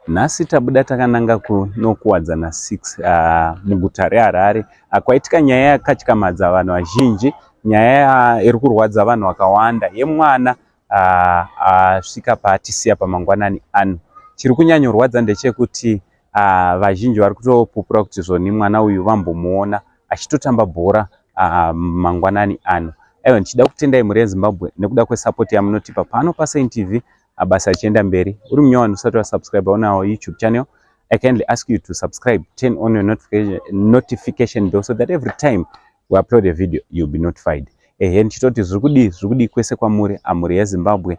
Nhasi tabuda takananga kunokuwadzana 6 muguta reHarare kwaitika nyaya yakatyamadza vanhu vazhinji, nyaya iri kurwadza vanhu vakawanda yemwana asvika paatisiya pamangwanani ano. Chiri kunyanyorwadza ndechekuti vazhinji vari kutopupura kuti zvoni mwana uyu vambomuona achitotamba bhora mangwanani ano. Aiwa, ndichida kutendai mhuri yeZimbabwe nekuda kwesapoti yamunotipa pano paSaint TV, basa richienda mberi. Uri munyowani usati wasubscribe on our YouTube channel, I kindly ask you to subscribe, turn on your notification bell so that every time we upload a video you'll be notified. Ehe, ndichitoti zviri kudii, zviri kudii kwese kwamuri, amhuri yeZimbabwe?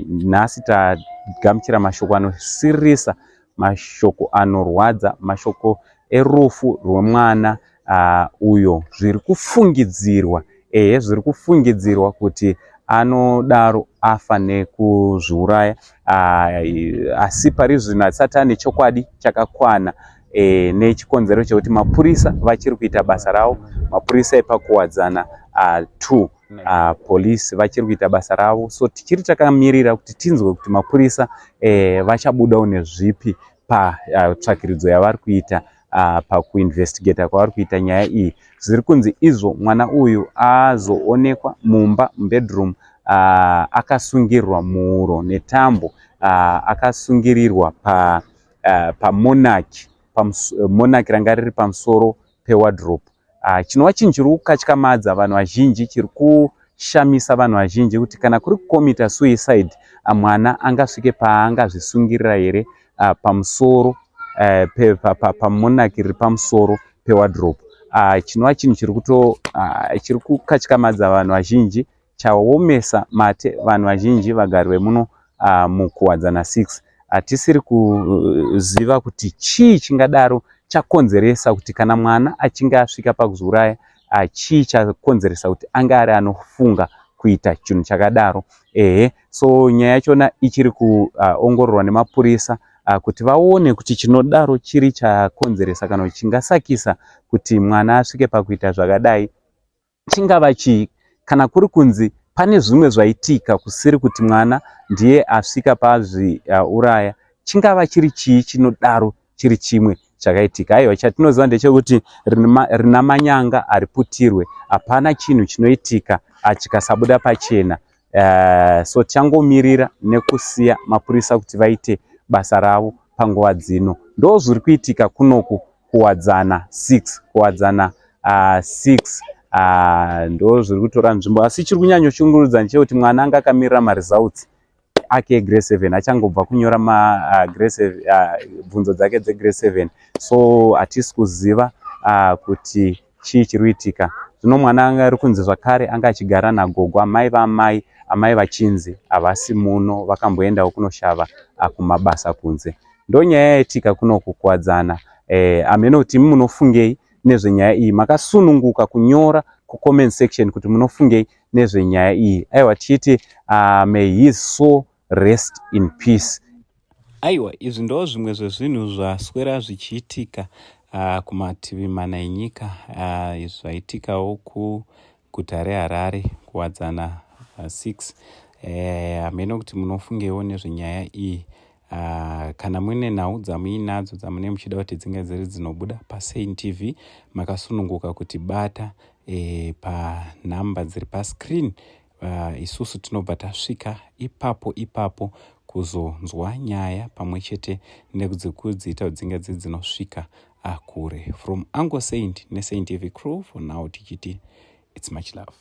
Nhasi tagamuchira mashoko anosiririsa, mashoko anorwadza, mashoko erufu rwemwana uyo zviri kufungidzirwa, ehe, zviri kufungidzirwa kuti anodaro afa nekuzviuraya, asi pari zvino hatisati ane chokwadi chakakwana nechikonzero chekuti mapurisa vachiri kuita basa ravo. Mapurisa epaKuwadzana 2 police vachiri kuita basa ravo, so tichiri takamirira kuti tinzwe kuti mapurisa vachabudawo nezvipi patsvakiridzo yavari kuita, pakuinvestigata kwavari kuita nyaya iyi. Zviri kunzi izvo mwana uyu azoonekwa mumba, mubedroom, akasungirirwa muhuro netambo, akasungirirwa pamonaki, pamonaki ranga riri pamusoro pewardrobe, chinova chinhu chiri kukatyamadza vanhu vazhinji, chiri kushamisa vanhu vazhinji kuti kana kuri kukomita suicide, mwana angasvike paangazvisungirira here pamusoro pamonaki riri pamusoro pewardrobe, chinova chinhu chiri kukatyamadza vanhu vazhinji, chaomesa mate vanhu vazhinji, vagari vemuno muKuwadzana 6. Hatisiri kuziva kuti chii chingadaro chakonzeresa kuti kana mwana achinge asvika pakuzviuraya, chii chakonzeresa kuti ange ari anofunga kuita chinhu chakadaro. Ehe, so nyaya yachona ichiri kuongororwa nemapurisa kuti vaone kuti chinodaro chiri chakonzeresa kana kuti chingasakisa kuti mwana asvike pakuita zvakadai chingava chii. Kana kuri kunzi pane zvimwe zvaitika kusiri kuti mwana ndiye asvika pazviuraya, chingava chiri chii chinodaro chiri chimwe chakaitika? Aiwa, chatinoziva ndechekuti rina manyanga hariputirwe, hapana chinhu chinoitika chikasabuda pachena. So tichangomirira nekusiya mapurisa kuti vaite basa ravo panguva dzino. Ndo zviri kuitika kunoku Kuwadzana 6, Kuwadzana 6, ndo zviri kutora nzvimbo. Asi chiri kunyanyoshungurudza ndechekuti mwana anga akamirira maresults ake egrade 7, achangobva kunyora bvunzo dzake dzegrade 7, so hatisi kuziva kuti chii chiri kuitika. Zvino mwana anga ari kunzi zvakare anga achigara nagogo, amai vaamai, amai vachinzi havasi muno, vakamboendawo kunoshava kumabasa kunze. Ndo nyaya yaitika kunoku Kuwadzana. Hameno kuti imi munofungei nezvenyaya iyi. Makasununguka kunyora kucomment section kuti munofungei nezvenyaya iyi. Aiwa, tichiti may his soul rest in peace. Aiwa, izvi ndo zvimwe zvezvinhu zvaswera zvichiitika kumativi mana enyika. Izvi zvaitikawo kuguta reHarare, Kuwadzana 6. Hameno kuti munofungewo nezvenyaya iyi. Kana muine nhau dzamuinadzo dzamune muchida kuti dzinge dziri dzinobuda paSaint TV, makasununguka kuti bata panhamba dziri pascreen. Isusu tinobva tasvika ipapo ipapo kuzonzwa nyaya pamwe chete nekudziita kuti dzinge dziri dzinosvika kure. From Uncle Saint neSaint TV crew, for now tichiti it's much love.